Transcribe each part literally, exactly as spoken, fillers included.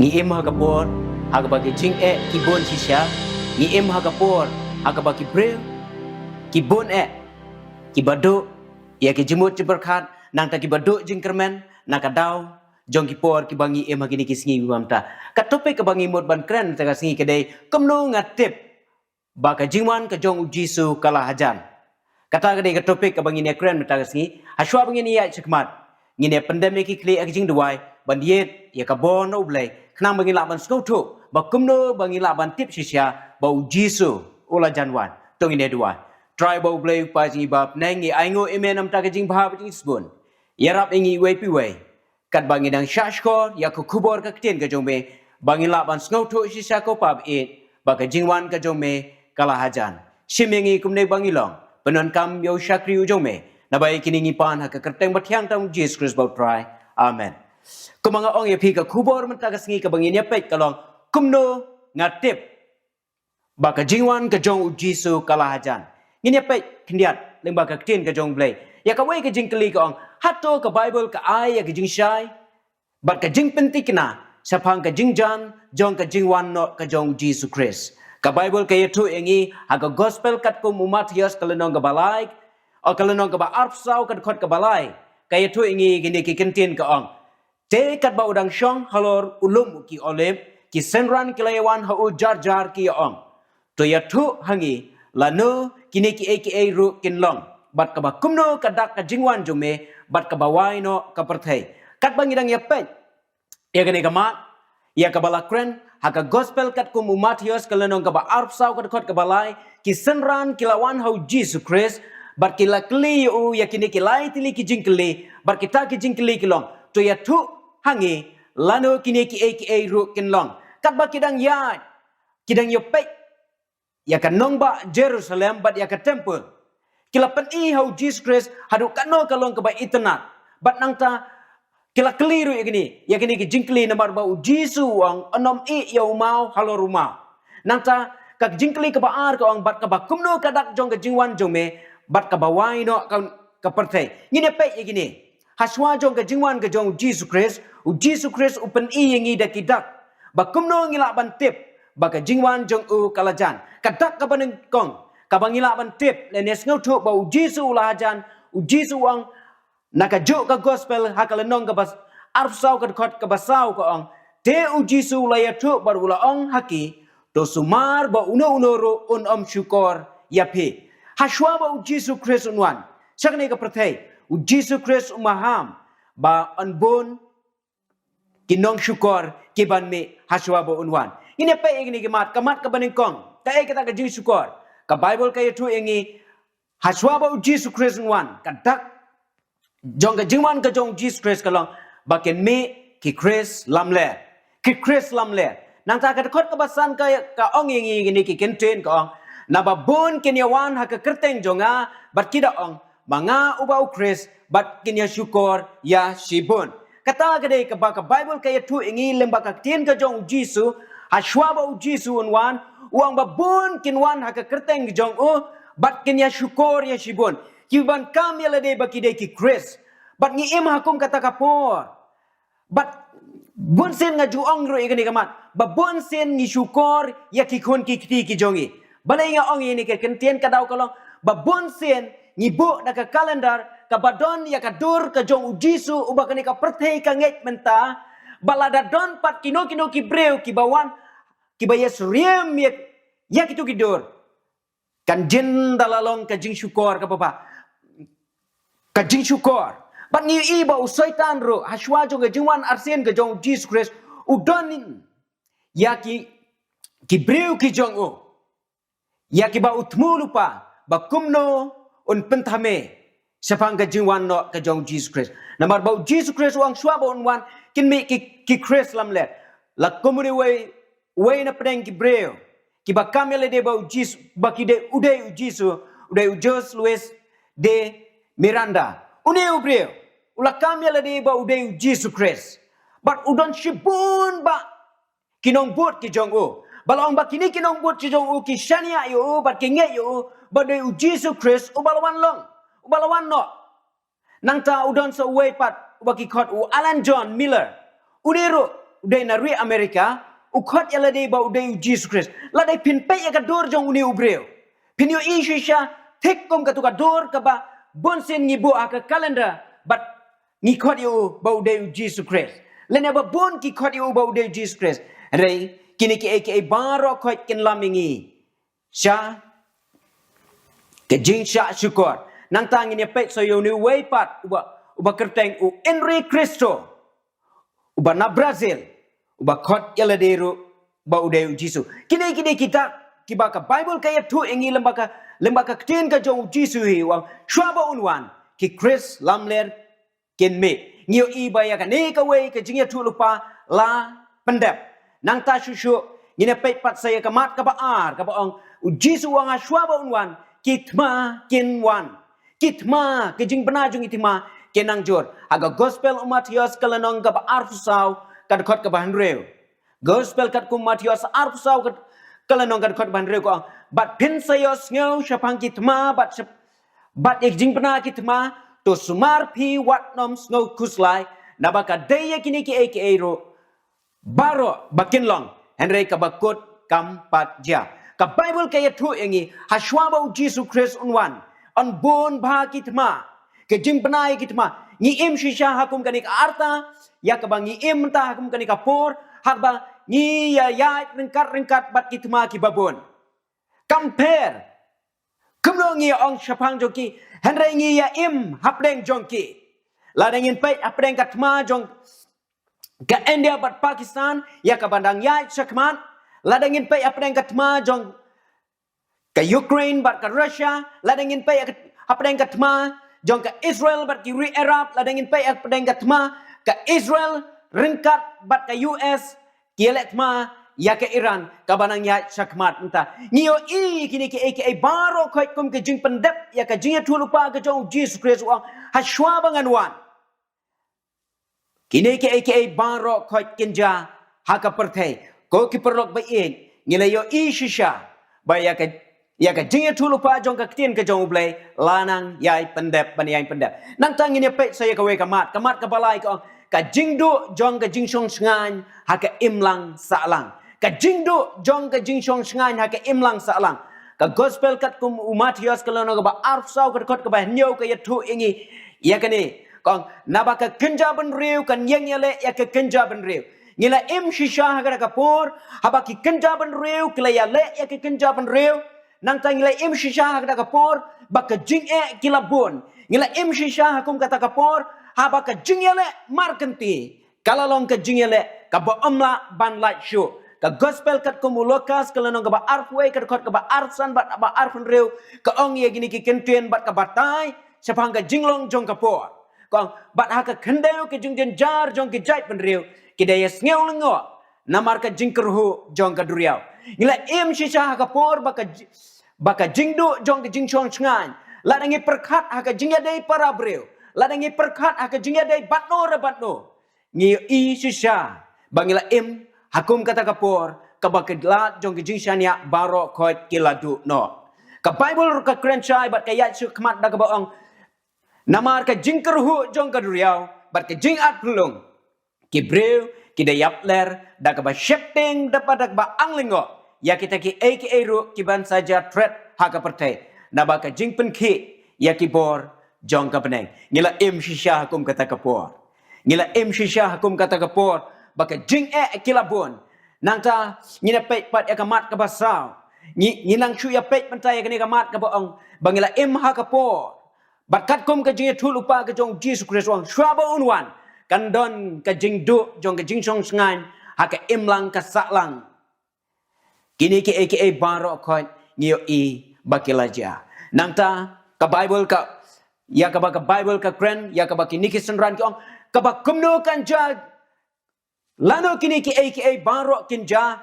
Ngi im ha ka por ha kaba ki jingeh ki bun shisha. Ngi im ha ka por ha kaba ki briew ki bun eh, kiba duh ïa ki jingmut jingpyrkhat, nangta kiba duh jingkyrmen na ka daw jong ki por kiba ngi im ha kine ki sngi ba mynta. Ka topic kaba ngi mut ban kren mynta ka sngi ka dei: Kumno nga tip ba ka jingwan ka jong U Jisu ka la hajan? Kata ka dei ka topic kaba ngin ïa kren mynta ka sngi. Hashwa ba ngin ïa ïaid shakhmat, ngin ïa pyndem ïa ki khlieh ha ka jingduwai ban ïeit ïa ka bor na U Blei, khnang ba ngin lah ban sngewthuh ba kumno ba ngin lah ban tip shisha ba U Jisu u la jan wan. To ngin ïa duwai. Trai ba U Blei, U Kpa jong ngi ba ha bneng, ngi ainguh ïa me namar ka jingbha bad jingsbun. Ïarap ïa ngi iwei pa iwei katba ngi dang shahshkor ïa ka khubor ka ktien ka jong me, ba ngin lah ban sngewthuh shisha, ko Pa ba ïeit, ba ka jingwan ka jong me ka la hajan. Shim ïa ngi kumne ba ngi long pyndonkam ïa u shakri u jong me. Naba ïa kine ngi pan ha ka kyrteng bathiang tam U Jisu Khrist ba U Trai. Amen. Kumba nga ong ïa phi, ka khubor mynta ka sngi kaba ngin ïa peit ka long: Kumno nga tip ba ka jingwan ka jong U Jisu ka la hajan? Ngin ïa peit khyndiat lyngba ka ktien ka jong U Blei ïa kawei ka jingkylli ka ong: Hato ka Baibl ka ai ïa ka jingshai bad ka jingpyntikna shaphang ka jingjan jong ka jingwan noh ka jong U Jisu Khrist? Ka Baibl ka ïathuh ïa ngi ha ka Gospel katkum u Mathaios, ka lynnong kaba lai, o, ka lynnong kaba arphew saw, ka dkhot kaba lai, ka ïathuh ïa ngi kine ki kyntien, ka ong: Te katba u dang shong halor u lum ki Olib, ki synran ki la ïawan ha u jar jar, ki ïa ong: To ïathuh ha ngi lano kine kiei kiei ruh kin long, bad kaba kumno ka dak ka jingwan jong me, bad kaba wai noh ka pyrthei. Katba ngi dang ïa peit ïa kane ka mat ïa kaba la kren ha ka Gospel katkum u Mathaios, ka lynnong kaba arphew saw, ka dkhot kaba lai, ki synran ki la wan ha U Jisu Khrist bad ki la kylli ïa u ïa kine ki lai tylli ki jingkylli, bad kita ki jingkylli ki long: To ïathuh ha ngi lano kine kiei kiei ruh kin long. Katba ki dang ïaid, ki dang ïa peit ïa ka nongbah Jerusalem bad ïa ka temple, ki la pyni ha U Jisu Khrist haduh katno ka long kaba itynnad. Bad nangta ki la kylli ruh ïa kine, ïa kine ki jingkylli namar ba U Jisu u ong: Ym ïeh ïa u maw halor u maw. Nangta ka jingkylli kaba ar ka ong: Bad kaba kumno ka dak jong ka jingwan jong me, bad kaba wai noh ka, ka pyrthei? Ngin ïa peit ïa kine. Hashwa jong ka jingwan ka jong U Jisu Khrist, U Jisu Khrist u pyni ïa ngi da ki dak ba kumno ngi lah ban tip ba ka jingwan jong u ka la jan. Ka dak kaba nyngkong kaba ngi lah ban tip lane sngewthuh ba U Jisu u la hajan, U Jisu u ong na kajuh ka Gospel ha ka lynnong kaba arphew saw, ka dkhot kaba saw, ka ong: Te U Jisu u la ïathuh bad u la ong ha ki: To sumar ba uno uno ruh un ym shukor ïa phi. Hashwa ba U Jisu Khrist un wan sha kane ka pyrthei, U Jisu Khrist u maham ba yn bun ki nongshukor ki ban mih hashwa ba un wan. Ngin ïa peit ïa kine ki mat. Ka mat kaba nyngkong, kaei kata ka jingshukor? Ka Baibl ka ïathuh ïa ngi, hashwa ba U Jisu Khrist un wan, ka dak jong ka jingwan ka jong U Jisu Khrist ka long ba kin mih ki Khrist lamler. Ki Khrist lamler. Nangta ka dkhot kaba san ka, ka ong ïa ngi kine ki kyntien, ka ong: Naba bun kin ïa wan ha ka kyrteng jong nga bad ki da ong: Ma nga uba U Khrist, bad kin ïa shukor ïa shibun. Kata ka dei kaba ka Baibl ka ïathuh ïa ngi lyngba ka ktien ka jong U Jisu. Hashwa ba U Jisu un wan, u ong ba bun kin wan ha ka kyrteng jong u bad kin ïa shukor ïa shibun, ki ban kam ïa lade ba ki dei ki Khrist. Bad ngi im ha kum kata ka por. Bad bun sien nga ju ong ruh ïa kane ka mat, ba bun sien ngi shukor ïa ki khun ki kti ki jong ngi. Balei nga ong ïa kane ka kyntien? Ka daw ka long ba bun sien ngi buh da ka kalendar kaba don ïa ka dur ka jong U Jisu uba kane ka pyrthei ka ngeit mynta, ba lada don pat kino kino ki briew kiba wan, kiba ïasyriem ïa, ïa kito ki dur, kan jin da la long ka jingshukor kaba bha. Ka jingshukor. Bad ngi ïohi ba u Soitan ruh, hashwa jong ka jingwan arsien ka jong U Jisu Khrist, u don ïa ki, ki briew ki jong u, ïa kiba u thmu lypa ba kumno un pynthame shaphang ka jingwan noh ka jong U Jisu Khrist. Namar ba U Jisu Khrist u ong shwa ba un wan, kin mih ki, ki Khrist lamler. La kum une uwei, uwei na pdeng ki briew kiba kam ïa lade ba U Jisu, ba ki dei, u dei U Jisu, u dei u Jose Luis de Miranda. Une u briew u la kam ïa lade ba u dei U Jisu Khrist. Bad u don shibun bah ki nongbud ki jong u. Ba la ong ba kine ki nongbud ki jong u ki shaniah ïa u bad ki ngeit ïa u ba u dei U Jisu Khrist uba la wan long, uba la wan noh. Nangta u don sa uwei pat uba ki khot u Alan John Miller. Une ruh u dei na ri America, u khot ïa lade ba u dei u Jisu Khrist. Lada phin peit ïa ka dur jong une u briew, phin ïohi shisha thik kum katu ka dur kaba bun sien ngi buh ha ka calendar, bad ngi khot ïa u ba u dei u Jisu Khrist. Lane ba bun ki khot ïa u ba u dei u Jisu Khrist. Hynrei kine kiei kiei baroh khoit kin lam ïa ngi sha ka jingshah shukor. Nangta ngin ïa peit sa ïa une uwei pat uba, uba kyrteng u Henry Cristo, uba na Brazil, uba khot ïa lade ruh ba u dei u Jisu. Kine, kine kita kiba ka Bible ka ïathuh ïa ngi lyngba ka, lyngba ka ktien ka jong u Jisu hi, u ong shuwa ba un wan, ki Khrist lamler kin mih. Ngi ïohi ba ïa kane kawei ka jingïathuhlypa la pyndep. Nangta shuh shuh ngin ïa peit pat sa ïa ka mat kaba ar kaba ong u Jisu u ong ha shuwa ba un wan, ki thma kin wan. Ki thma, ki jingbna jong ki thma kin nang jur. Ha ka Gospel u Mathaios ka lynnong kaba arphew saw ka dkhot kaba hynriew. Gospel katkum u Mathaios arphew saw ka, ka lynnong ka dkhot ba hynriew ka ong, bad phin sa ïohsngew shaphang ki thma bad shap-, bad ïa ki jingbna ki thma, to sumar phi, wat nym sngew khuslai, naba ka dei ïa kine kiei kiei ruh baroh ba kin long, hynrei kaba kut kam pat jia. Ka Bible ka ïathuh ïa ngi ha shuwa ba u Jisu Khrist un wan, yn bun bha ki thma, ki jingbna ïa ki thma. Ngi im shisha ha kum kane ka rta ïa kaba ngi im mynta ha kum kane ka por, haba ngi ïa ïaid ryngkat ryngkat bad ki thma kiba bun. Kam pher kumno ngi ïa ong shaphang jong ki, hynrei ngi ïa im hapdeng jong ki. Lada ngin peit hapdeng ka thma jong ka India bad Pakistan ïa kaba dang ïaid shakhmat, lada ngin peit hapdeng ka thma jong ka Ukraine bad ka Russia, lada ngin peit hapdeng ka thma jong ka Israel bad ki ri Arab, lada ngin peit hapdeng ka thma ka Israel ryngkat bad ka U S, ki ïaleh thma ïa ka Iran kaba nang ïaid shakhmat mynta. Ngi ïohi kine kiei kiei baroh khoit kum ka jingpyndep ïa ka jingïathuhlypa ka jong u Jisu Khrist, u ong ha shuwa ba ngan wan, kine kiei kiei baroh khoit kin jia ha ka pyrthei. Ko ki paralok ba ïeit, ngi la ïohi shisha ba ïa ka, ïa ka jingïathuhlypa jong ka ktien ka jong U Blei la nang ïai pyndep, ban ïai pyndep. Nangta ngin ïa peit sa ïa kawei ka mat, ka mat kaba lai ka ong, ka jingduh jong ka jingshong shngaiñ ha ka imlang sahlang. Ka jingduh jong ka jingshong shngaiñ ha ka imlang sahlang. Ka Gospel katkum u Mathaios ka lynnong kaba arphew saw ka dkhot kaba hynñiew ka ïathuh ïa ngi ïa kane. Ka ong, naba ka kynja bynriew kan ïeng ïaleh ïa ka kynja bynriew. Ngi la im shisha ha kata ka por haba ki kynja bynriew ki la ïaleh ïa ki kynja bynriew. Nangta ngi la im shisha ha kata ka por ba ka jingeh ki la bun. Ngi la im shisha ha kum kata ka por haba ka jingïaleh markynti ka la long ka jingïaleh kaba ym lah ban lait shuh. Ka Gospel katkum u Lukas ka lynnong kaba arphew wei ka dkhot kaba arphew san bad kaba arphew hynriew ka ong ïa kine ki kyntien bad ka batai shaphang ka jinglong jong ka por. Ka ong, bad ha ka khyndew ka jingjynjar jong ki jaitbynriew ki da ïasngew lyngngoh namar ka jingkyrhuh jong ka duriaw. Ngi la im shisha ha ka por ba ka ji-, ba ka jingduh jong ka jingshong shngaiñ, lada ngi pyrkhat ha ka jingïadei para briew, lada ngi pyrkhat ha ka jingïadei batno re batno, ngi ïohi shisha ba ngi la im ha kum kata ka por kaba ki lad jong ka jingshaniah baroh khoit ki la duh noh. Ka Bible ruh ka kren shai bad ka ïaid shakhmat da kaba ong, namar ka jingkyrhuh jong ka duriaw bad ka jingat phyllung, ki briew ki da ïapler da kaba sheptieng da kaba, da kaba ang lyngngoh ïa kita kiei kiei ruh kiban sa jia thret ha ka pyrthei, naba ka jingpynkhih ïa ki bor jong ka bneng. Ngi la im shisha ha kum kata ka por. Ngi la im shisha ha kum kata ka por ba ka jingeh ki la bun. Nangta ngin ïa peit pat ïa ka mat kaba saw. Ngi, ngi nang shu ïa peit mynta ïa kane ka mat kaba ong ba ngi la im ha ka por bad katkum ka jingïathuhlypa ka jong u Jisu Khrist, u ong shuwa ba un wan kan don ka jingduh jong ka jingshong shngaiñ ha ka imlang ka sahlang. Kine kiei kiei baroh khoit ngi ïohi ba ki la jia. Nangta ka Bible ka, ïa kaba ka Bible ka kren, ïa kaba kine ki synran ki ong, kaba kumno kan jia, lano kine kiei kiei baroh kin jia.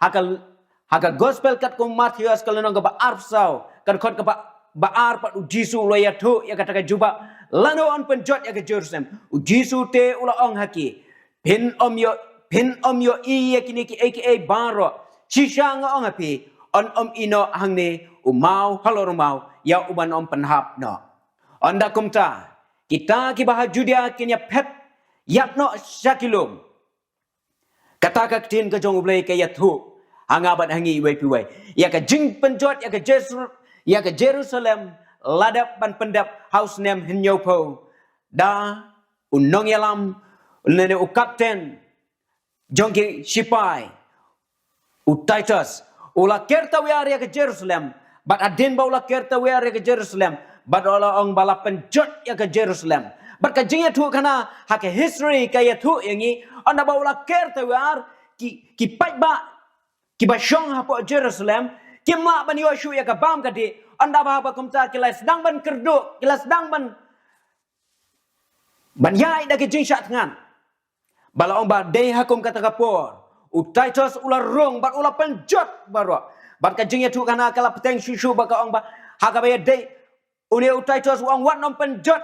Ha ka, ha ka Gospel katkum u Mathaios ka lynnong kaba arphew saw ka dkhot kaba, ba ar pat u Jisu u la ïathuh ïa kata ka jubab lano yn pynjot ïa ka Jerusalem. U Jisu te u la ong ha ki, phin ym ïoh, phin ym ïohi ïa kine kiei kiei baroh. Shisha nga ong ha phi, yn ym ïeh noh hangne u maw halor u maw ïa uban ym pynhap noh. Ynda kumta kita kiba ha Judia kin ïa phet ïap noh sha ki lum. Kata ka ktien ka jong U Blei ka ïathuh ha nga bad ha ngi iwei pa iwei, ïa ka jingpynjot ïa ka Jesu-, ïa ka Jerusalem la dep ban pyndep ha u snem hynñiewphew da u nongïalam, lane u kapten jong ki shipai, u Titus, u la ker tawiar ïa ka Jerusalem. Bad hadien ba u la ker tawiar ïa ka Jerusalem, bad u la ong ba la pynjot ïa ka Jerusalem. Bad ka jingïathuhkhana ha ka history ka ïathuh ïa ngi, ynda ba u la ker tawiar, ki, ki paidbah kiba shong hapoh Jerusalem kim lah ban ïoh shuh ïa ka bam ka dih, ynda ba, ba kumta ki la sdang ban kyrduh, ki la sdang ban, ban ïaid da ka jingshah thngan. Ba la ong ba dei ha kum kata ka por, u Titus u la rung bad u la pynjot baroh. Bad ka jingïathuhkhana ka la bteng shuh shuh ba ka ong ba, ha kaba ïadei, une u Titus u ong wat nym pynjot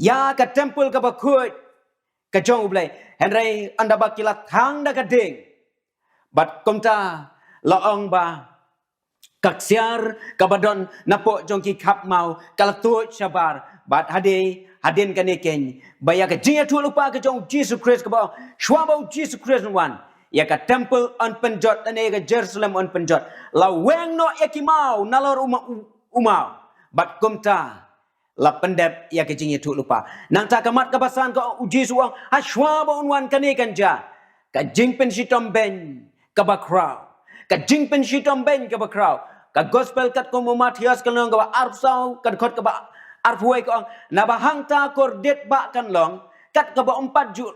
ïa ka temple kaba khuid ka jong U Blei. Hynrei ynda ba ki la thang da ka ding, bad kumta la ong ba ka ksiar kaba don napoh jong ki khapmaw ka la tuid shabar. Bad hadien, hadien kane keiñ, ba ïa ka jingïathuhlypa ka jong U Jisu Khrist kaba ong, shuwa ba U Jisu Khrist un wan, ïa ka temple yn pynjot, lane ïa ka Jerusalem yn pynjot, la weng noh ïa ki maw nalor u ma-, u, u maw. Bad kumta la pyndep ïa ka jingïathuhlypa. Nangta ka mat kaba san ka ong, U Jisu u ong, ha shuwa ba un wan kane kan jia ka jingpynshitom beiñ kaba khraw. Ka jingpynshitom beiñ kaba khraw. Ka gospel katkum u Mathaios ka lynnong kaba arphew saw, ka dkhot kaba arphew wei ka ong, naba hangta kordit ba kan long kat kaba ym pat ju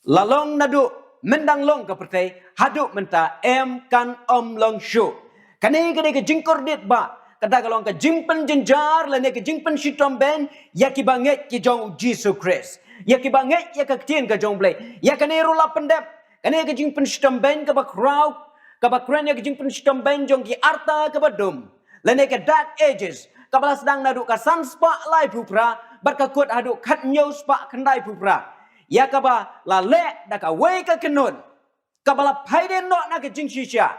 la long naduh myndang long ka pyrthei haduh mynta, em, kan ym long shuh. Kane ka dei ka jingkordit ba, kata ka long ka jingpynjynjar lane ka jingpynshitom beiñ ïa kiba ngeit ki jong U Jisu Khrist, ïa kiba ngeit ïa ka ktien ka jong U Blei. Ïa kane ruh la pyndep. Kane ka jingpynshitom beiñ kaba khraw, kaba kren ïa ka jingpynshitom beiñ jong ki arta kaba dum, lane ka Dark Ages, kaba la sdang naduh ka san spah laiphew phra bad ka kut haduh khathynñiew spah khyndaiphew phra. Ïa kaba la leh da kawei ka kynhun kaba la phaidien noh na ka jingshisha,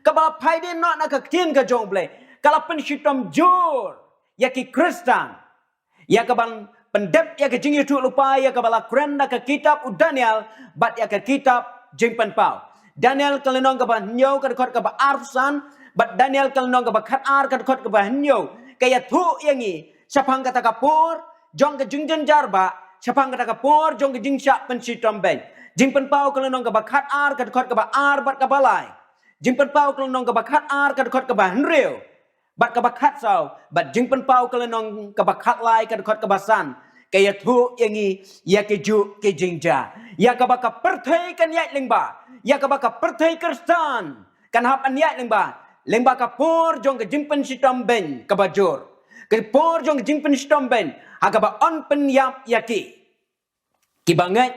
kaba la phaidien noh na ka ktien ka jong U Blei, ka la pynshitom jur ïa ki Khristan. Ïa kaban pyndep ïa ka jingïathuhlypa, ïa kaba la kren da ka kitab u Daniel bad ïa ka kitab Jingpynpaw. Daniel ka lynnong kaba hynñiew, ka dkhot kaba arphew san, bad Daniel ka lynnong kaba khatar, ka dkhot kaba hynñiew, ka ïathuh ïa ngi shaphang kata ka por jong ka jingjynjar ba, shaphang kata ka por jong ka jingshah pynshitom beiñ. Jingpynpaw ka lynnong kaba khatar, ka dkhot kaba ar bad kaba lai. Jingpynpaw ka lynnong kaba khatar, ka dkhot kaba hynriew bad kaba khatsaw, bad Jingpynpaw ka lynnong kaba khatlai, ka dkhot kaba san, ka ïathuh ïa ngi ïa ki juh ki jingjia, ïa kaba ka pyrthei kan ïaid lyngba, ïa kaba ka pyrthei Khristan kan hap ban ïaid lyngba, lyngba ka por jong ka jingpynshitom beiñ kaba jur, ka por jong ka jingpynshitom beiñ ha kaba yn pynïap ïa ki, kiba ngeit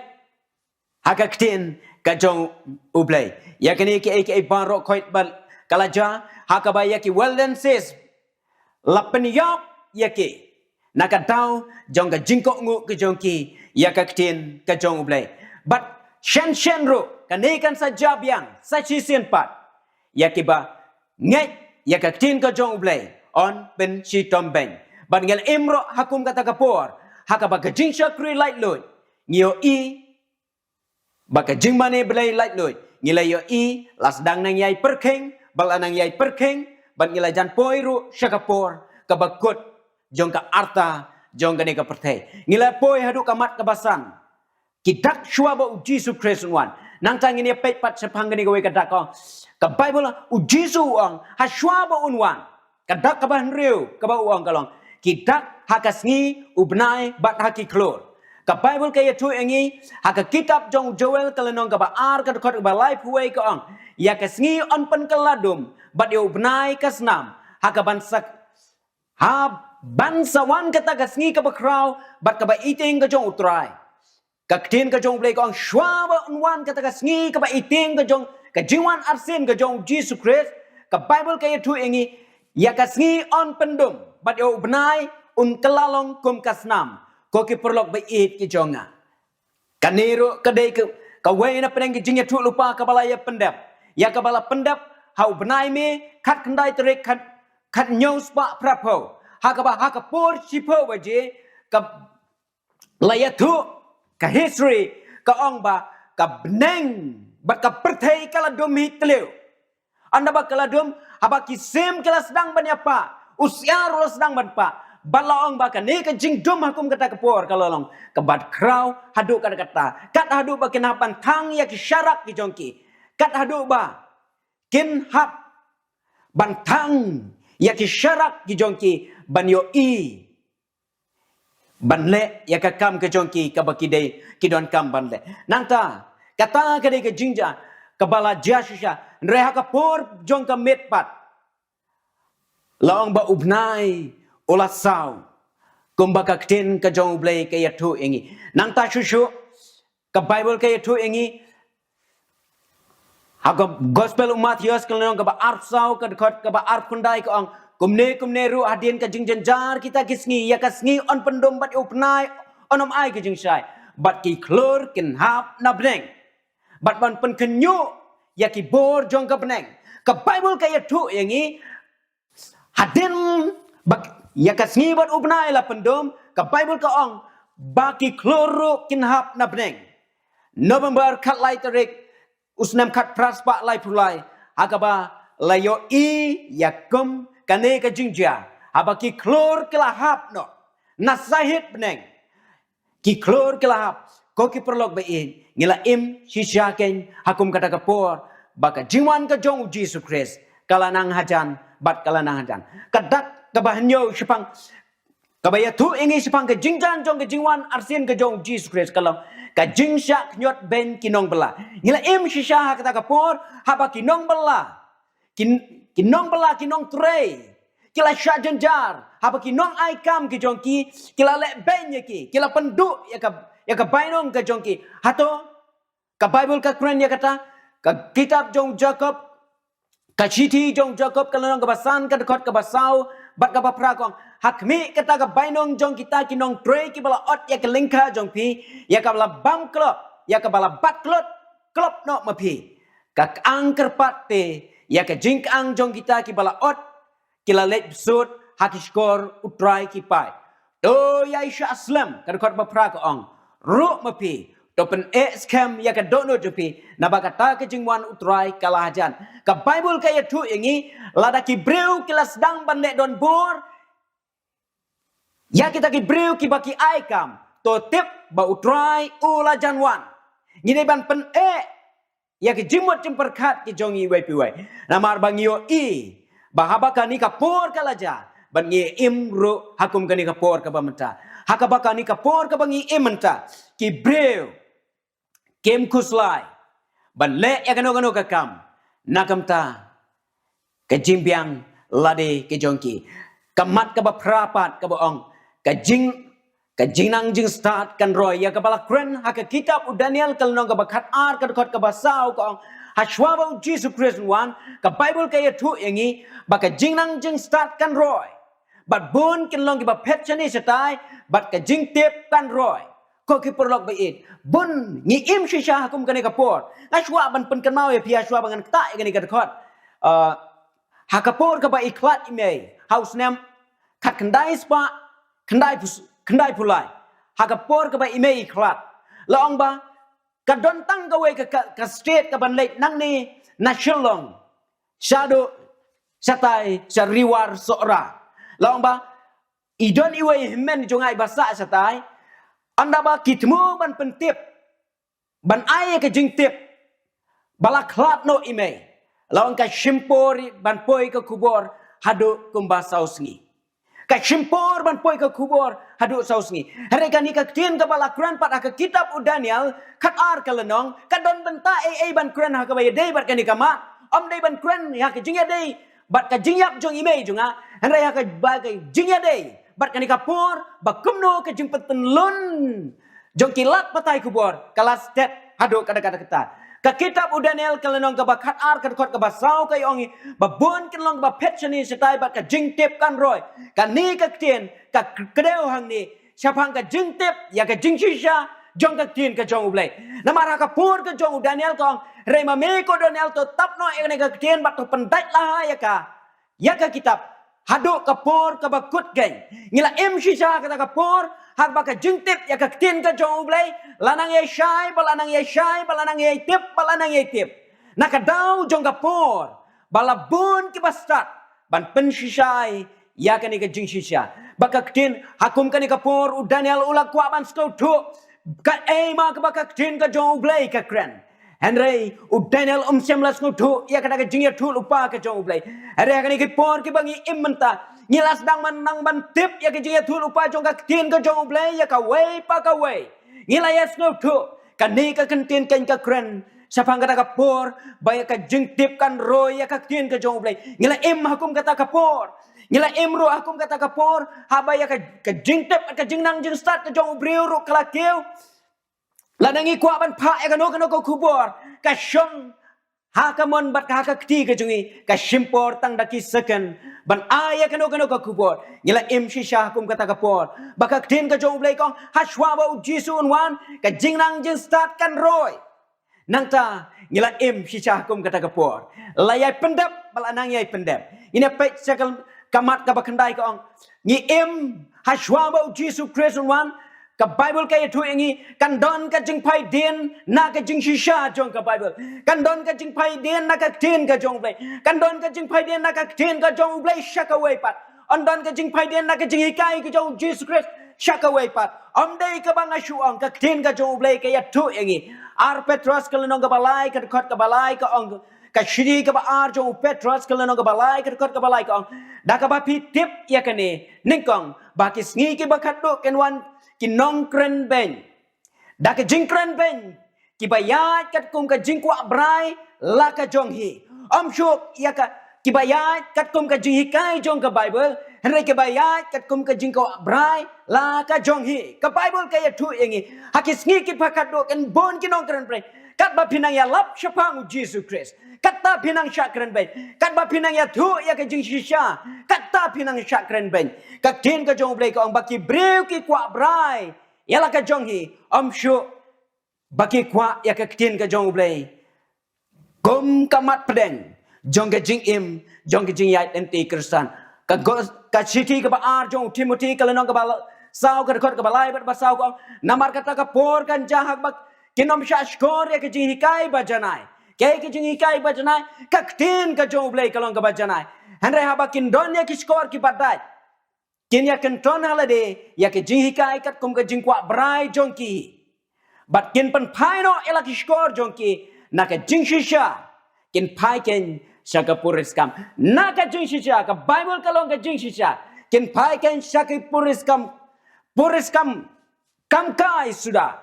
ha ka ktien ka jong U Blei. Ïa kine kiei kiei baroh khoit bad ka la jia, ha kaba ïa ki Waldenses la pynïap ïa ki na ka daw jong ka jingkohnguh ka jong ki ïa ka ktien ka jong U Blei. Bad shen shen ruh kane kan sa jia biang sa shisien pat. Ïa kiba ngeit ïa ka ktien ka jong U Blei yn pynshitom beiñ. Bad ngi la im ruh ha kum kata ka por ha kaba ka jingshakri laitluid, ngi ïohi ba ka jingmane Blei laitluid, ngi la ïohi la sdang nang ïai pyrkhing, ba la nang ïai pyrkhing, bad ngi la jan poi ruh sha ka por kaba kut jong ka arta jong kane ka pyrthei. Ngi la poi haduh ka mat kaba san. Ki dak shuwa ba U Jisu Khrist un wan. Nangta ngin ïa peit pat shaphang kane kawei ka dak, ka ong, ka Baibl, U Jisu u ong ha shuwa ba un wan. Ka dak kaba hynriew kaba u ong ka long, ki dak ha ka sngi u bnai bad ha ki khlur. Ka Baibl ka ïathuh ïa ngi ha ka kitab jong u Joel ka lynnong kaba ar ka dkhot kaba laiphew wei ka ong, ïa ka sngi yn pynkylla dum bad ïa u bnai ka snam, ha kaban sa, ha ban sa wan kata ka sngi kaba khraw bad kaba itieng ka jong U Trai. Ka ktien ka jong U Blei ka ong shuwa ba un wan kata ka sngi kaba itieng ka jong ka jingwan arsien ka jong U Jisu Khrist, ka Baibl ka ïathuh ïa ngi, ïa ka sngi yn pyndum bad ïa u bnai un kylla long kum ka snam. Ko ki paralok ba ïeit ki jong nga, kane ruh ka dei ka, kawei na pdeng ki jingïathuhlypa kaba la ïa pyndep, ïa kaba la pyndep ha u bnai May khatkhyndai tarik khat, khathynñiew spah phraphew, ha kaba ha ka por shiphew baje ka la ïathuh ka history ka ong ba ka bneng bad ka pyrthei ka la dum hi tliw. Ynda ba ka la dum, haba ki sim ki la sdang ban ïapah, u siar u la sdang ban pah. Bad la ong ba kane ka jingdum ha kum kata ka por ka la long kaba khraw haduh katta katta, kat haduh ba kin hap ban thang ïa ki sharak ki jong ki, kat haduh ba kin hap ban thang ïa ki sharak ki jong ki ban ïohi ban leh ïa ka kam ka jong ki kaba ki dei ki donkam ban leh. Nangta kata ka dei ka jingjia kaba la jia shisha. Hynrei ha ka por jong ka miet pat, la ong ba u bnai u la saw, kumba ka ktien ka jong U Blei ka ïathuh ïa ngi. Nangta shuh shuh ka Baibl ka ïathuh ïa ngi ha ka Gospel u Mathaios ka lynnong kaba arphew saw ka dkhot kaba arphew khyndai ka ong, kumne kumne ruh hadien ka jingjynjar kita ki sngi, ïa ka sngi yn pyndum bad ïa u bnai yn ym ai ka jingshai, bad ki khlur kin hap na bneng, bad ban pynkhynñiuh ïa ki bor jong ka bneng. Ka Baibl ka ïathuh ïa ngi, hadien ba ïa ka sngi bad u bnai la pyndum, ka Baibl ka ong ba ki khlur ruh kin hap na bneng. November khatlai tarik u snem khatphra spah laiphew lai, ha kaba la ïohi ïa kum kane ka jingjia, haba ki khlur ki la hap noh na sahit bneng. Ki khlur ki la hap. Ko ki paralok ba ïeit, ngi la im shisha kein ha kum kata ka por ba ka jingwan ka jong U Jisu Khrist ka la nang hajan bad ka la nang hajan. Ka dak kaba hynñiew shaphang, kaba ïathuh ïa ngi shaphang ka jingjan jong ka jingwan arsien ka jong U Jisu Khrist ka long ka jingshah khñiot beiñ ki nongbylla. Ngi la im shisha ha kata ka por haba ki nongbylla, ki, ki nongbylla, ki nongtrei, ki la shah jynjar, haba ki nongai kam ki jong ki ki la leh beiñ ïa ki, ki la pynduh ïa ka, ïa ka bainong ka jong ki. Hato ka Baibl ka kren ïa kata? Ka kitab jong Jakob, ka shithi jong Jakob ka lynnong kaba san ka dkhot kaba saw bad kaba phra ka ong, ha khmih kata ka bainong jong kita ki nongtrei kiba la ot ïa ka lyngkha jong phi, ïa kaba la bam klop, ïa kaba la bat klop, klop noh ma phi. Ka kang kyrpad te ïa ka jingkang jong kita kiba la ot, ki la leit bsut ha ki shkor U Trai ki paid. To ïai shah slem, ka dkhot ba phra ka ong, ruh ma phi, to pyneh skhem ïa ka dohnud jong phi, naba kata ka jingwan U Trai ka la hajan. Ka Baibl ka ïathuh ïa ngi, lada ki briew ki la sdang ban leh donbor ïa kita ki briew kiba ki ai kam, to tip ba U Trai u la jan wan. Ngi dei ban pyneh ïa ki jingmut jingpyrkhat ki jong ngi iwei pa iwei. Namar ba ngi ïohi ba haba kane ka por ka la jia, bad ngi im ruh ha kum kane ka por kaba mynta. Ha kaba kane ka por kaba ngi im mynta, ki briew kim khuslai ban leh ïa kano kano ka kam na ka bynta ka jingbiang lade ka jong ki. Ka mat kaba phra pat kaba ong, ka jing, ka jingnang jingstad kan roi, ïa kaba la kren ha ka kitab u Daniel ka lynnong kaba khatar ka dkhot kaba saw ka ong, hashwa ba U Jisu Khrist un wan, ka Baibl ka ïathuh ïa ngi ba ka jingnang jingstad kan roi, bad bun kin long kiba phet shane shatai, bad ka jingtip kan roi. Ko ki paralok ba ïeit, bun ngi im shisha ha kum kane ka por. Nga shuwa ban pynkynmaw ïa phi, hashwa ba ngan ktah ïa kane ka dkhot. Ah, ha ka por kaba i khlad i mei, ha u snem khatkhyndai spah khyndaiphew, khyndaiphew lai, ha ka por kaba i mei i khlad, la ong ba ka don tang kawei ka, ka, ka state kaban leit nangne na Shillong shaduh shatai sha Ri War Sohra. La ong ba i don iwei i hynmen jong nga iba sah shatai, ynda ba ki thmu ban pyntip, ban ai ïa ka jingtip ba la khlad noh i mei, la ong ka shim por ban poi ka khubor haduh kumba saw sngi. Ka shim por ban poi ka khubor haduh saw sngi. Hynrei kane ka ktien kaba la kren pat ha ka kitab u Daniel khatar ka lynnong, ka don bynta ei ei ban kren ha kaba ïadei bad kane ka mat. Ym dei ban kren ha ka jingïadei bad ka jingïap jong i mei jong nga, hynrei ha kaba ka jingïadei bad kane ka por, ba kumno ka jingpyntynlun jong ki lad pathai khubor ka la stet haduh katta katta katta. Ka kitab u Daniel ka lynnong kaba khatar ka dkhot kaba saw ka ïa ong ïa ngi ba bun kin long ba phet shane shatai bad ka jingtip kan roi. Kane ka ktien ka kdew hangne shaphang ka jingtip ïa ka jingshisha jong ka ktien ka jong U Blei. Namar ha ka por ka jong u Daniel ka ong, hynrei ma me ko Daniel to tap noh ïa kane ka ktien bad to pyndait laha ïa ka, ïa ka kitab haduh ka por kaba kut keiñ. Ngi la im shisha kata ka por ha kaba ka jingtip ïa ka ktien ka jong U Blei la nang ïai shai, ba la nang ïai shai, ba la nang ïai tip, ba la nang ïai tip. Na ka daw jong ka por ba la bun kiba stad ban pynshisha ïa kane ka jingshisha. Ba ka ktien, ha kum kane ka por u Daniel u la kwah ban sngewthuh kaei ma kaba ka ktien ka jong U Blei ka kren. Hynrei u Daniel um shym la sngewthuh ïa kata ka jingïathuhlypa ka jong U Blei. Hynrei ha kine ki por kiba ngi im mynta, ngi la sdang ban nang ban tip ïa ka jingïathuhlypa jong ka ktien ka jong U Blei ïa kawei pa kawei. Ngi la ïa sngewthuh kane ka kyntien kan ka kren shaphang kata ka por ba ïa ka jingtip kan roi ïa ka ktien ka jong U Blei. Ngi la im ha kum kata ka por. Ngi la im ruh ha kum kata ka por, haba ïa ka, ka jingtip, ka jingnang jingstad ka jong u briew ruh ka la kiew. Lada ngi kwah ban phah ïa kano kano ka khubor, ka shong ha ka mon bad ha ka kti ka jong ngi, ka shim por tang da ki second ban ai ïa kano kano ka khubor. Ngi la im shisha ha kum kata ka por ba ka ktien ka jong U Blei ka ong, ha shuwa ba U Jisu un wan, ka jingnang jingstad kan roi. Nangta ngi la im shisha ha kum kata ka por. La ïai pyndep, ba la nang ïai pyndep. Ngin ïa peit sha ka, ka mat kaba khyndai ka ong, ngi im ha shuwa ba U Jisu Khrist un wan. Ka Baibl ka ïathuh ïa ngi, kan don ka jingphai dien na ka jingshisha jong ka Baibl. Kan don ka jingphai dien na ka ktien ka jong U Blei. Kan don ka jingphai dien na ka ktien ka jong U Blei sha kawei pat. Kan don ka jingphai dien na ka jinghikai ka jong U Jisu Khrist sha kawei pat. Ym dei kaba nga shu ong, ka ktien ka jong U Blei ka ïathuh ïa ngi. Ar Petros ka lynnong kaba lai, ka dkhot kaba lai ka ong, ka shithi kaba ar jong u Petros ka lynnong kaba lai, ka dkhot kaba lai ka ong, da kaba phi tip ïa kane nyngkong, ba ki sngi kiba khatduh kin wan ki nongkren beiñ da ka jingkren beiñ, kiba ïaid katkum ka jingkwah brai la ka jong hi. Ym shuh ïa ka, kiba ïaid katkum ka jinghikai jong ka Baibl, hynrei kiba ïaid katkum ka jingkwah brai la ka jong hi. Ka Baibl ka ïathuh ïa ngi, ha ki sngi kiba khatduh kin bun ki nongkren beiñ. Katba phi nang ïalap shaphang U Jisu Khrist, kata phi nang shah kren beiñ. Katba phi nang ïathuh ïa ka jingshisha, kata phi nang shah kren beiñ. Ka ktien ka jong U Blei ka ong ba ki briew ki kwah brai ïa la ka jong hi, ym shuh ba ki kwah ïa ka ktien ka jong U Blei kum ka mat pdeng jong ka jingim, jong ka jingïaid lynti Khristan. Ka gos-, ka shithi kaba ar jong u Timothi ka lynnong kaba la-, saw, ka dkhot kaba lai bad ba saw ka ong, namar kata ka por kan jia ha kaba kin ym shah shkor ïa ka jinghikai ba janai. Kaei ka jinghikai ba janai? Ka ktien ka jong U Blei ka long kaba janai. Hynrei haba kin don ïa ki shkor kiba dait, kin ïa kynthoh ha lade ïa ka jinghikai katkum ka jingkwah brai jong ki. Bad kin pynphai noh ïa la ki shkor jong ki na ka jingshisha, kin phai keiñ sha ka puriskam. Na ka jingshisha, ka Baibl ka long ka jingshisha. Kin phai keiñ sha ka puriskam, puriskam kam kai suda.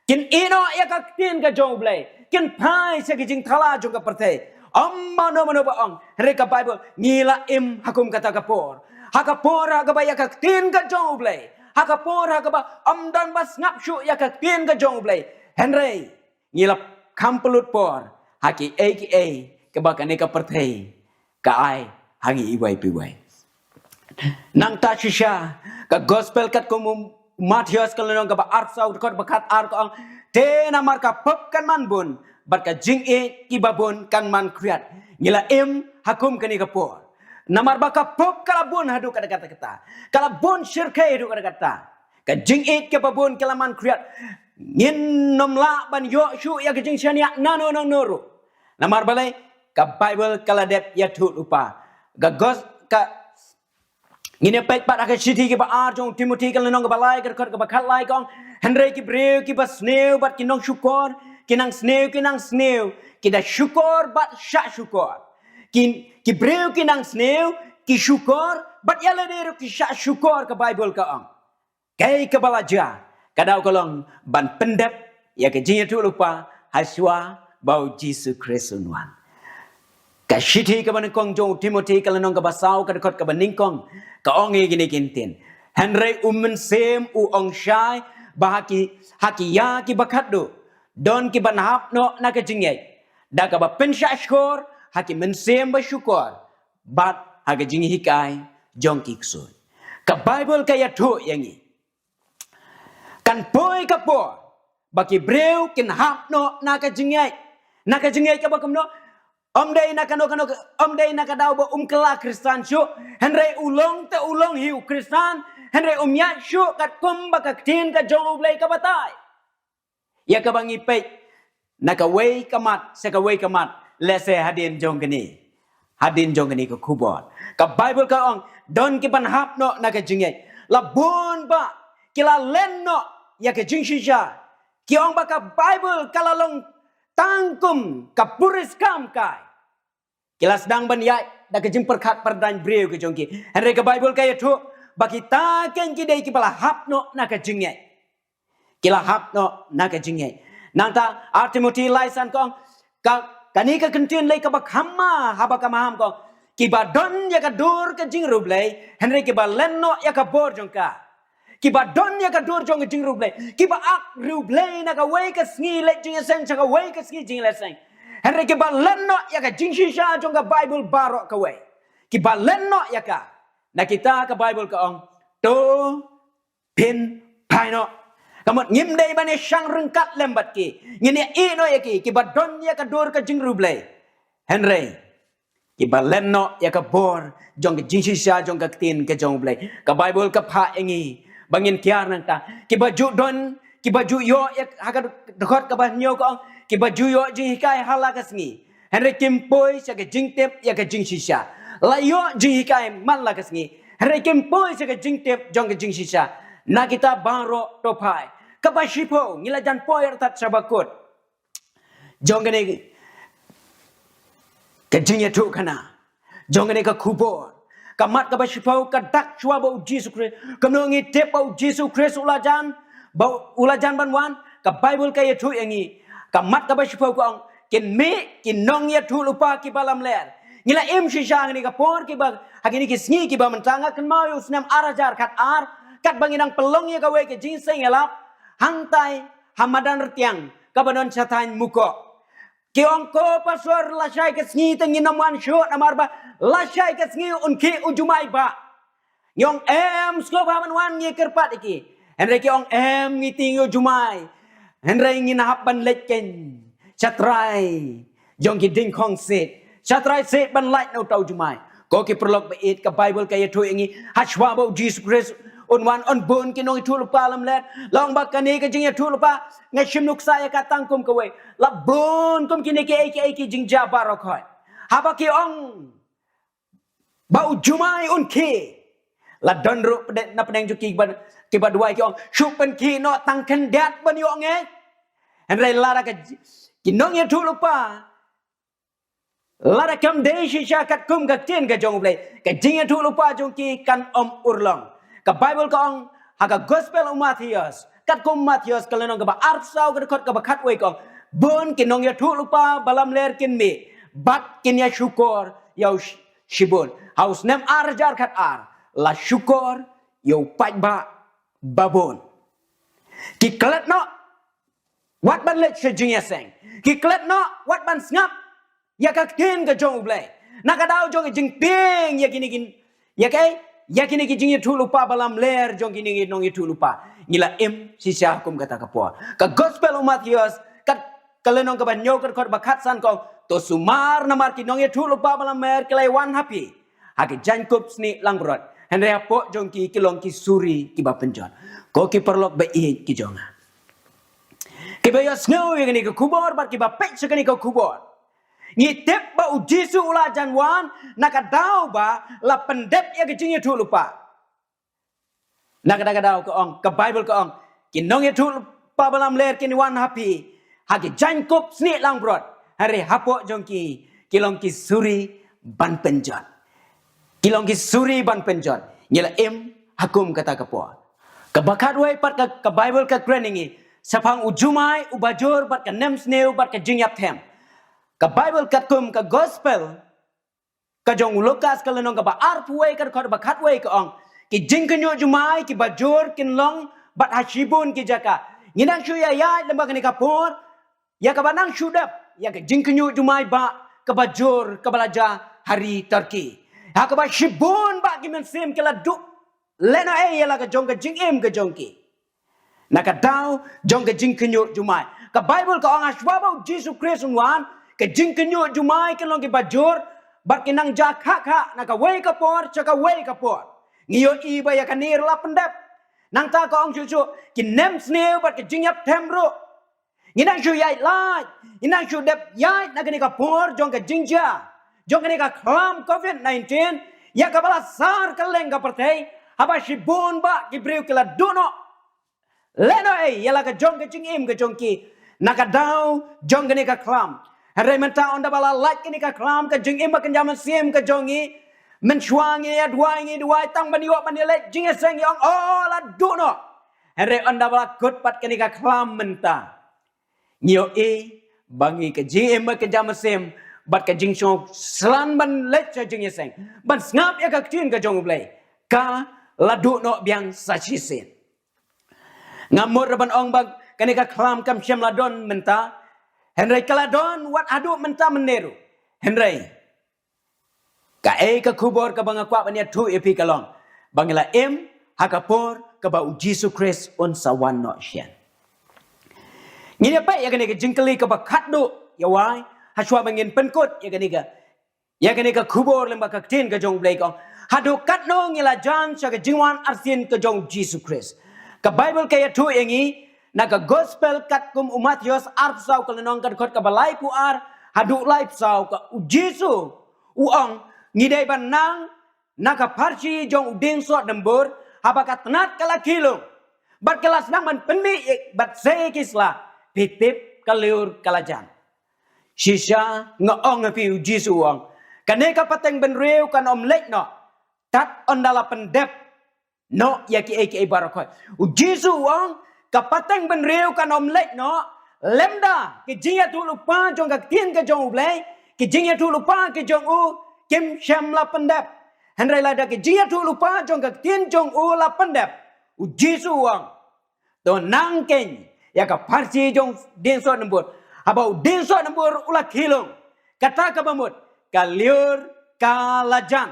Kin ïehnoh ïa ka ktien ka jong U Blei, kin phai sha ki jingthala jong ka pyrthei. Ym mano mano ba ong, hynrei ka Baibl, ngi la im ha kum kata ka por. Ha ka por ha kaba ïa ka ktien ka jong U Blei, ha ka por ha kaba ym don ba sngap shuh ïa ka ktien ka jong U Blei, hynrei ngi la kham pynlut por ha kiei kiei kaba kane ka pyrthei ka ai ha ngi iwei pa iwei. Nangta shisha, ka gospel katkum u Mathaios ka lynnong kaba arphew saw, dkhot ba khatar ka ong, te namar ka pop kan man bun, bad ka jingïeit kiba bun kan man khriat. Ngi la im ha kum kane ka por. Namar ba ka pop ka la bun haduh katta katta, ka la bun shyrkhei haduh katta katta, ka jingïeit kaba bun ka la man khriat. Ngin ym lah ban ïoh shuh ïa ka jingshaniah nano nano ruh. Namar balei? Ka Baibl ka la dep ïathuhlypa. Ka gos-, ka, ngin ïa peit pat ha ka shithi kaba ar jong u Timothi ka lynnong kaba lai, ka dkhot kaba khatlai ka ong, hynrei ki briew kiba sniew bad ki nongshukor, ki nang sniew, ki nang sniew, ki da shukor bad shah shukor. Ki, ki briew ki nang sniew, ki shukor, bad ïa lade ruh ki shah shukor, ka Baibl ka ong. Kaei kaba la jia, ka daw ka long ban pyndep ïa ka jingïathuhlypa ha shuwa ba U Jisu Khrist un wan. Ka shithi kaba nyngkong jong u Timothi ka lynnong kaba saw, ka dkhot kaba nyngkong, ka ong ïa kine ki ktien. Hynrei U Mynsiem u ong shai ba ha ki, ha ki ïa kiba khatduh, don kiban hap noh na ka jingïeit, da kaba pynshah shkor ha ki mynsiem ba shukor, bad ha ka jinghikai jong ki ksuid. Ka Baibl ka ïathuh ïa ngi, kan poi ka por ba ki briew kin hap noh na ka jingïeit. Na ka jingïeit kaba kumno? Ym dei na kano kano, ym dei na ka daw ba um kylla Khristan shuh, hynrei u long te u long hi u Khristan, Hynrei um ïaid shuh katkum ba ka ktien ka jong U Blei ka batai. Ïa kaba ngi peit na kawei ka mat sha kawei ka mat, lehse hadien jong kane, hadien jong kane ka khubor. Ka Baibl ka ong, don ki ban hap noh na ka jingngeit. La bun bah ki la len noh ïa ka jingshisha. Ki ong ba ka Baibl ka la long tang kum ka puriskam kai. Ki la sdang ban ïaid da ka jingpyrkhat pyrdaiñ briew ka jong ki. Hynrei ka Baibl ka ïathuh ba kita kein ki dei kiba la hap noh na ka jingngeit. Ki la hap noh na ka jingngeit. Nangta ar Timothi lai san ka ong, ka, kane ka kyntien lei kaba kham ma haba ka maham ka ong, kiba don ïa ka dur ka jingriewblei, hynrei kiba len noh ïa ka bor jong ka. Kiba don ïa ka dur jong ka jingriewblei, kiba ak riewblei na kawei ka sngi leit jingïaseng sha kawei ka sngi jingïaseng. Hynrei kiba len noh ïa ka jingshisha jong ka Baibl baroh kawei, kiba len noh ïa ka, na kita ka Baibl ka ong, to phin phai noh. Ka mut ngim dei ban ïashang ryngkat lem bad ki. Ngin ïa ïeh noh ïa ki, kiba don ïa ka dur ka jingriewblei. Hynrei kiba len noh ïa ka bor jong ka jingshisha jong ka ktien ka jong U Blei. Ka Baibl ka phah ïa ngi ba ngin kiar nangta. Kiba ju don, kiba ju ïoh ïa, ha ka dkhot kaba hynñiew ka ong, kiba ju ïoh jinghikai ha la ka sngi, hynrei kim poi sha ka jingtip ïa ka jingshisha. La ïoh jinghikai man la ka sngi, hynrei kim poi sha ka jingtip jong ka jingshisha. Na kita baroh to phai. Kaba shiphew, ngi la jan poi artat sha ba kut jong kane ka jingïathuhkhana, jong kane ka khubor. Ka mat kaba shiphew ka dak shuwa ba U Jisu Khrist. Kumno ngi tip ba U Jisu Khrist u la jan, ba u la jan ban wan? Ka Baibl ka ïathuh ïa ngi. Ka mat kaba shiphew ka ong, kin mih ki nongïathuhlypa kiba lamler. Ngi la im shisha ha kane ka por kiba, ha kine ki sngi kiba mynta, nga kynmaw ïa u snem ar hajar khatar, katba ngi dang pynlong ïa kawei ka jingïaseng ïalap hangtai ha madan Rtiang kaba don sha thaiñ Mukok. Ki ong, ko pastor, lashai ka sngi te ngin ym wan shuh namar ba lashai ka sngi un khih u jumai bah. Ngi ong, em, sngewbha ban wan, ngi kyrpad ïa ki. Hynrei ki ong, em, ngi tieng ïa u jumai. Hynrei ngin hap ban leit kein sha trai jong ki diengkhong siej, sha trai siej ban lait na uta u jumai. Ko ki paralok ba ïeit, ka Baibl ka ïathuh ïa ngi, ha shuwa ba U Jisu Khrist un wan, un bun ki nongïathuhlypa lamler. La ong ba kane ka jingïathuhlypa, nga shim nuksa ïa ka tang kum kawei. La bun kum kine kiei kiei ki jingjia baroh khoit. Haba ki ong ba u jumai un khih, la don ruh pdeng, na pdeng jong ki ba, kiba duwai ki ong, shu pynkhih noh tang khyndiat ban ïoh ngeit. Hynrei lada ka, ki nongïathuhlypa, lada kam dei shisha katkum ka ktien ka jong U Blei, ka jingïathuhlypa jong ki kan ym urlong. Ka Baibl ka ong ha ka Gospel u Mathaios, katkum Mathaios ka lynnong kaba arphew saw, ka dkhot kaba khatwei ka ong, bun ki nongïathuhlypa ba lamler kin mih bad kin ïashukor ïa u sh-, shibun. Ha u snem ar hajar khatar la shukor ïa u paidbah babun. Ki klet noh wat ban leit sha jingïaseng. Ki klet noh wat ban sngap ïa ka ktien ka jong U Blei. Na ka daw jong ka jingtieng ïa kine ki, ïa kaei, ïa kine ki jingïathuhlypa ba lamler jong kine ki nongïathuhlypa. Ngi la im shisha kum kata ka por. Ka Gospel u Mathaios, kat, ka lynnong kaba hynñiew, ka dkhot ba khatsan ka ong, to sumar namar ki nongïathuhlypa ba lamler ki la ïawan ha phi ha ki jaiñkup snieh langbrot. Hynrei hapoh jong ki, ki long ki suri kiba pynjot. Ko ki paralok ba ïeit ki jong nga, kiba ïohsngew ïa kane ka khubor bad kiba peit sha kane ka khubor, ngi tip ba U Jisu u la jan wan na ka daw ba la pyndep ïa ka jingïathuhlypa. Na kata ka daw ka ong, ka Baibl ka ong, ki nongïathuhlypa ba lamler kin wan ha phi ha ki jaiñkup snieh langbrot. Hynrei hapoh jong ki, ki long ki suri ban pynjot. Ki long ki suri ban pynjot. Ngi la im ha kum kata ka por. Kaba khatwei pat ka, ka Baibl ka kren ïa ngi shaphang u jumai, u bajur bad ka nemsniew bad ka jingïapthem. Ka Baibl katkum ka Gospel ka jong u Lukas ka lynnong kaba arphew wei, ka dkhot ba khatwei ka ong, ki jingkhynñiuh jumai, ki bajur kin long bad ha shibun ki jaka. Ngi nang shu ïa ïaid lem bad kane ka por ïa kaba nang shu dep ïa ka jingkhynñiuh jumai bah, ka bajur kaba la jia ha ri Turkey, ha kaba shibun bah ki mynsiem ki la duh lehnohei ïa la ka jong ka jingim ka jong ki. Na ka daw jong ka jingkhynñiuh jumai, ka Baibl ka ong ha shuwa ba U Jisu Khrist un wan, ka jingkhynñiuh jumai kin long ki bajur bad kin nang jia khah khah na kawei ka por sha kawei ka por. Ngi ïohi ba ïa kane ruh la pyndep. Nangta ka ong shuh shuh, ki nemsniew bad ki jingïapthem ruh. Ngi nang shu ïaid lait, ngi nang shu dep ïaid na kane ka por jong ka jingjia, jong kane ka khlam covid nineteen, ïa kaba la sar kylleng ka pyrthei, haba shibun bah ki briew ki la duh noh. Lehnoh ei ïa la ka jong ka jingim ka jong ki na ka daw jong kane ka khlam. Hynrei mynta ynda ba la lait kane ka khlam, ka jingim ba kynja mynsiem ka jong ngi, mynshuwa ngi ïa duwai, ngi duwai tang ban ïoh ban ïaleit jingïaseng, ngi ong, oh, la duh noh. Hynrei ynda ba la kut pat kane ka khlam mynta, ngi ïohi ba ngi ka jingim ba kynja mynsiem bad ka jingsngewsih ban leit sha jingïaseng, ban sngap ïa ka ktien ka jong U Blei, ka la duh noh biang sa shisien. Ngam mut ruh ban ong ba kane ka khlam kam shym la don mynta, hynrei ka la don wat haduh mynta mynne ruh. Hynrei kaei ka khubor kaba nga kwah ban ïathuh ïa phi ka long ba ngi la im ha ka por kaba U Jisu Khrist un sa wan noh shen. Ngin ïa peit ïa kane ka jingkylli kaba khatduh ïa wai, hashwa ba ngin pynkut ïa kane ka, ïa kane ka khubor lyngba ka ktien ka jong U Blei, ka ong, haduh katno ngi la jan sha ka jingwan arsien ka jong U Jisu Khrist? Ka Baibl ka ïathuh ïa ngi na ka Gospel katkum u Mathaios arphew saw ka lynnong, ka dkhot kaba laiphew ar haduh laiphew saw, ka U Jisu u ong, ngi dei ban nang na ka pharshi jong u dieng soh dymbur, haba ka tnat ka la khih lung bad ka la sdang ban pynmih bad sei ki sla, phi tip ka lyiur ka la jan. Shisha nga ong ha phi, U Jisu u ong, kane ka pateng bynriew kan ym leit noh tad ynda la pyndep noh ïa kiei kiei baroh khoit. U Jisu u ong, ka pateng bynriew kan ym leit noh lymda ki jingïathuhlypa jong ka ktien ka jong U Blei, ki jingïathuhlypa ki jong u, kim shym la pyndep. Hynrei lada ki jingïathuhlypa jong ka ktien jong u la pyndep, U Jisu u ong, to nang khein ïa ka pharshi jong u dieng soh dymbur. Haba u dieng soh dymbur u la khih lung, kata kaba mut ka lyiur ka la jan.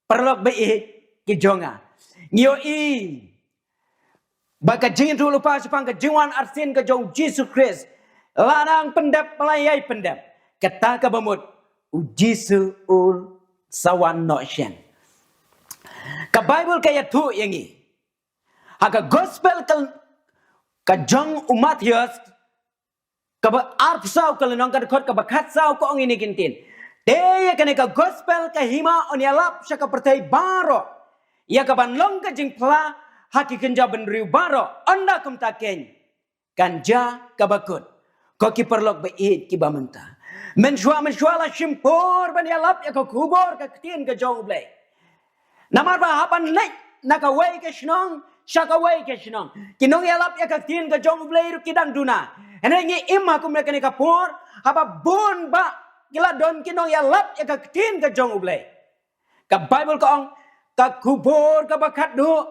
Paralok ba ïeit ki jong nga, ngi ïohi ba ka jingïathuhlypa shaphang ka jingwan arsien ka jong U Jisu Khrist la dang pyndep, la ïai pyndep. Kata kaba mut U Jisu u sa wan noh shen. Ka Baibl ka ïathuh ïa ngi ha ka Gospel ka, ka jong u Mathaios, kaba arphew saw ka lynnong, ka dkhot kaba khatsaw, ka ong ïa kine ki ktien: Te ïa kane ka Gospel ka hima yn ïalap sha ka pyrthei baroh, ïa kaban long ka jingphla ha ki kynja bynriew baroh. Ynda kumta khein kan jia kaba kut. Ko ki paralok ba ïeit kiba mynta, mynshuwa mynshuwa la shim por ban ïalap ïa ka khubor ka ktien ka jong U Blei. Namar ba hap ban leit na kawei ka shnong sha kawei ka shnong, ki nongïalap ïa ka ktien ka jong U Blei ruh ki dang duna. Hynrei ngi im ha kumne kane ka por haba bun bah ki la don ki nongïalap ïa ka ktien ka jong U Blei. Ka Baibl ka ong, ka khubor kaba khatduh,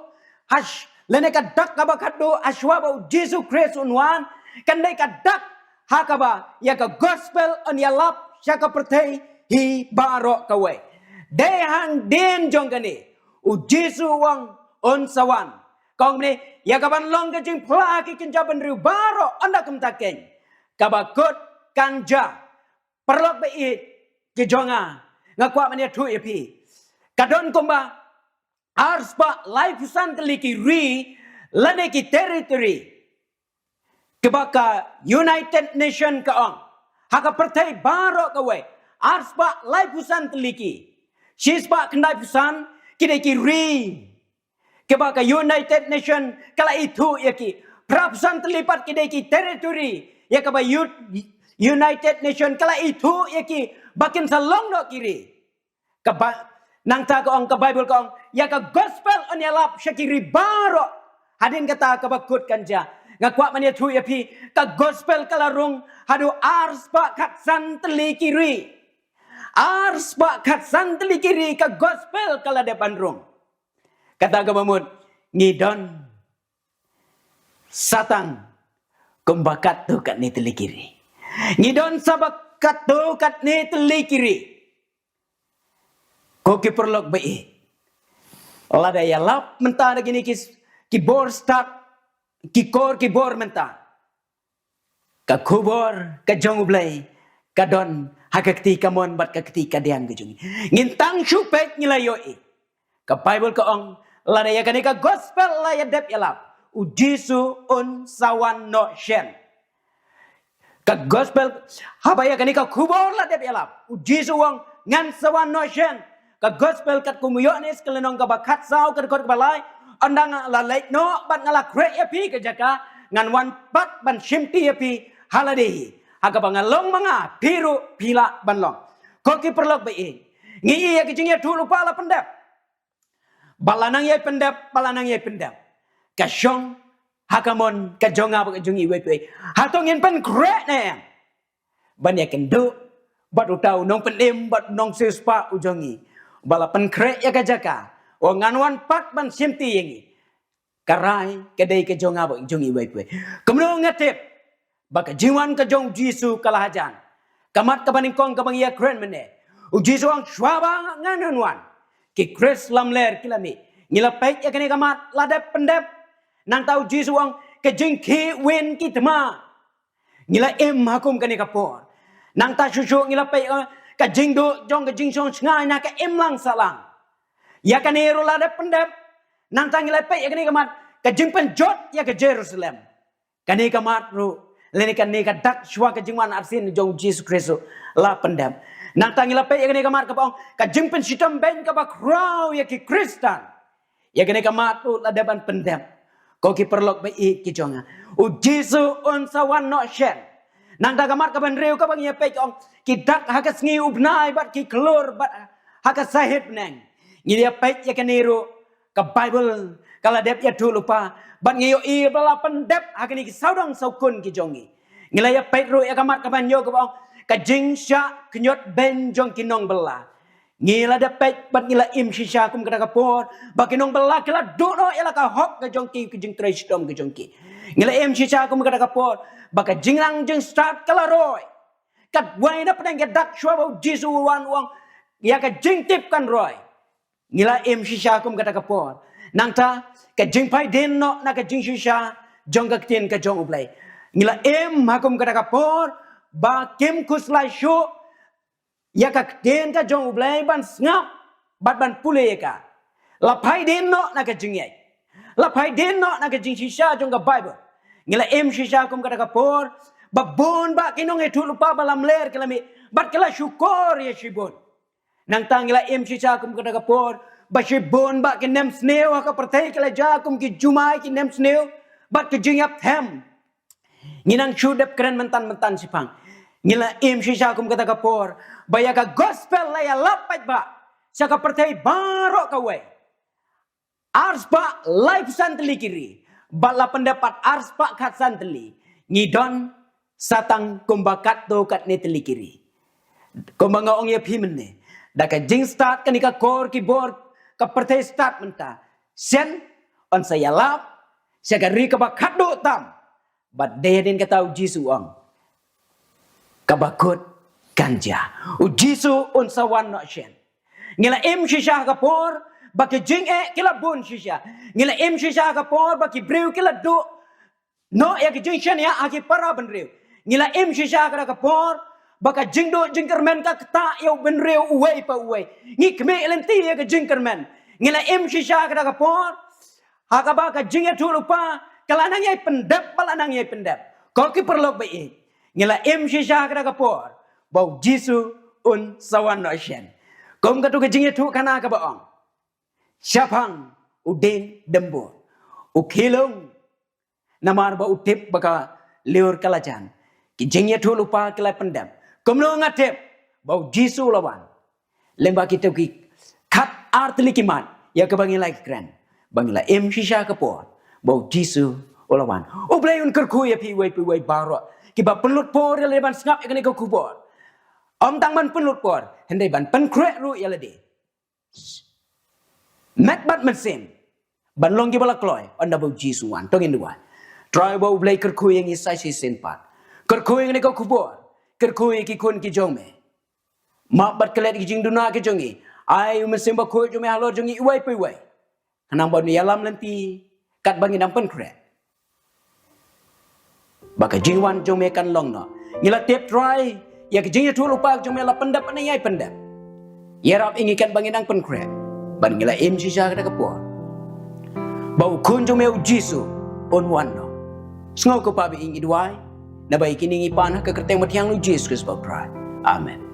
hash, lane ka dak kaba khatduh hashwa ba U Jisu Khrist un wan, kan dei ka dak ha kaba ïa ka Gospel yn ïalap sha ka pyrthei hi baroh kawei. Dei hadien jong kane U Jisu u ong un sa wan. Ka ong mynne, ïa kaban long ka jingphla ha ki kynja bynriew baroh. Ynda kumta khein kaba kut kan jia. Paralok ba ïeit ki jong nga, nga kwah ban ïathuh ïa phi, ka don kumba arspah laiphew san tylli ki ri lane ki territory kiba ka United Nation ka ong, ha ka pyrthei baroh kawei, arspah laiphew san tylli ki. Shispah khyndaiphew san ki dei ki ri kiba ka United Nation ka la ithuh ïa ki. Phraphew san tylli pat ki dei ki territory ïa kaba U-, United Nation ka la ithuh ïa ki ba kin sa long noh ki ri. Kaba, nangta ka ong, ka Baibl ka ong, ïa ka Gospel yn ïalap sha ki ri baroh. Hadien kata kaba kut kan jia. Nga kwah ban ïathuh ïa phi, ka Gospel ka la rung haduh arspah khatsan tylli ki ri. Arspah khatsan tylli ki ri ka Gospel ka la dep ban rung. Kata kaba mut, ngi don sa tang kumba katto katne tylli ki ri. Ngi don sa ba katto katne tylli ki ri. Ko ki paralok ba ïeit, lada ïalap mynta da kine ki, ki bor stad, ki kor ki bor mynta, ka khubor ka jong U Blei ka don ha ka kti kamon bad ka kti kadiang ka jong ngi. Ngin tang shu peit ngi la ïohi Ka Bible ka ong, lada ïa kane ka gospel la ïa dep ïa lap, u Jisu un sa wan noh shen. Ka gospel, haba ïa kane ka khubor la dep ïa lap, u Jisu u ong, ngan sa wan noh shen. Ka gospel katkum u Ïoannis ka lynnong kaba khatsaw, ka dkhot kaba lai, ynda nga la leit noh bad nga la khreh ïa phi ka jaka, ngan wan pat ban shimti ïa phi ha lade hi. Ha kaba nga long ma nga, phi ruh phi lah ban long. Ko ki paralok ba ïeit, ngi ïa ka jingïathuhlypa la pyndep. Ba la nang ïai pyndep, ba la nang ïai pyndep, ka shong ha ka mon ka jong nga bad ka jong i wei pa wei. Hato ngin pynkhreh ne em ban ïakynduh bad uta u nongpynim bad u nongsiewspah u jong ngi, ba la pynkhreh ïa ka jaka, u ong ngan wan pat ban shimti ïa ngi? Ka rai ka dei ka jong nga bad ka jong i wei pa wei. Kumno nga tip ba ka jingwan ka jong u Jisu ka la hajan? Ka mat kaba nyngkong kaba ngi ïakren mynne, u Jisu u ong, shuwa ba ngan wan, ki Khrist lamler ki la mih. Ngi la peit ïa kane ka mat la dep pyndep. Nangta u Jisu u ong, ka jingkhih win ki thma. Ngi la im ha kum kane ka por. Nangta shuh shuh ngi la peit, eh, ka jingduh jong ka jingshong shngaiñ na ka imlang sahlang. Ïa kane ruh la dep pyndep. Nangta ngi la peit ïa kane ka mat, ka jingpynjot ïa ka Jerusalem. Kane ka mat ruh, lane kane ka dak shuwa ka jingwan arsien jong u Jisu Khrist ruh la pyndep. Nangta ngi la peit ïa kane ka mat kaba ong, ka jingpynshitom beiñ kaba khraw ïa ki Khristan. Ïa kane ka mat ruh la dep ban pyndep. Ko ki paralok ba ïeit ki jong nga, u Jisu un sa wan noh shen. Nangta ka mat kaba hynriew kaba ngi ïa peit ka ong, ki dak ha ka sngi u bnai bad ki khlur bad ha ka sahit bneng. Ngi ïa peit ïa kane ruh, ka Bible ka la dep ïathuhlypa bad ngi ïohi ba la pyndep ha kine ki sawdong sawkun ki jong ngi. Ngi la ïa peit ruh ïa ka mat kaba hynñiew kaba ong, ka jingshah khñiot beiñ jong ki nongbylla. Ngi la dep peit bad ngi la im shisha kum kata ka por ba ki nongbylla ki la duh noh ïa la ka hok ka jong ki, ka jingtrei shitom ka jong ki. Ngi la im shisha kum kata ka por ba ka jingnang jingstad ka la roi. Katwei na pdeng ka dak shuwa ba u Jisu u wan u ong, ïa ka jingtip kan roi. Ngi la im shisha kum kata ka por. Nangta ka jingphai dien noh na ka jingshisha jong ka ktien ka jong U Blei. Ngi la im ha kum kata ka por ba kim khuslai shuh ïa ka ktien ka jong U Blei ban sngap bad ban pule ïa ka. La phai dien noh na ka jingngeit. La phai dien noh na ka jingshisha jong ka Bible. Ngi la im shisha kum kata ka por ba bun bah ki nongïathuhlypa ba lamler ki la mih bad ki la shukor ïa shibun. Nangta ngi la im shisha kum kata ka por ba shibun bah ki nemsniew ha ka pyrthei ki la jia kum ki jumai ki nemsniew bad ki jingïap them. Ngi nang shu dep kren mynta mynta shiphang. Ngi la im shisha kum kata ka por ba ïa ka gospel la ïalap paidbah sha ka pyrthei baroh kawei. Arspah laiphew san tylli ki ri bad la pyndep pat arspah khatsan tylli. Ngi don sa tang kumba katto katne tylli ki ri. Kumba nga ong ïa phi mynne, da ka jingstad kane ka kor ki bor ka pyrthei stad mynta, shen yn sa ïalap sha ka ri kaba khatduh tam. Bad dei hadien kata u Jisu u ong, kaba kut kan jia. U Jisu un sa wan noh shen. Ngi la im shisha ha ka por ba ki jingeh ki la bun shisha. Ngi la im shisha ha ka por ba ki briew ki la duh noh ïa ki jingshaniah ha ki para bynriew. Ngi la im shisha ha kata ka por ba ka jingduh jingkyrmen ka ktah ïa u bynriew uwei pa uwei. Ngi khmih lynti ïa ka jingkyrmen. Ngi la im shisha ha kata ka por ha kaba ka jingïathuhlypa ka la nang ïai pyndep, ba la nang ïai pyndep. Ko ki paralok ba ïeit, ngi la im shisha ha kata ka por ba u Jisu un sa wan noh shen. Kum katu ka jingïathuhkhana kaba ong, shaphang u dieng dymbur u khie lung, namar ba u tip ba ka lyiur ka la jan. Ki jingïathuhlypa ki la pyndep. Kumno nga tip ba u Jisu u la wan? Lyngba kito ki khat ar tylli ki mat ïa kaba ngi la kren, ba ngi la im shisha ka por ba u Jisu u la wan. U Blei un kyrkhu ïa phi uwei pa uwei baroh kiba pynlut por ïa lade ban sngap ïa kane ka khubor. Ym tang ban pynlut por, hynrei ban pynkhreh ruh ïa lade met bad mynsiem ban long kiba la kloi ynda ba u Jisu u wan. To ngin duwai. Trai ba U Blei, kyrkhu ïa ngi sa shisien pat. Kyrkhu ïa kane ka khubor. Kyrkhu ïa ki khun ki jong me. Map bad klet ki jingduna ki jong ngi. Ai u Mynsiem Bakhuid jong me halor jong ngi uwei pa uwei, khnang ba un ïalam lynti katba ngi dang pynkhreh, ba ka jingwan jong me kan long noh. Ngi la tip Trai, ïa ka jingïathuhlypa jong me la pyndep, nang ïai pyndep. Ïarap ïa ngi katba ngi dang pynkhreh. Ban ngi la im shisha kata ka por ba u Khun jong me u Jisu un wan noh. Sngewbha ba ngi duwai naba ïa kine ngi pan ha ka kyrteng ba thiang u Jisu Khrist ba u Trai. Amen.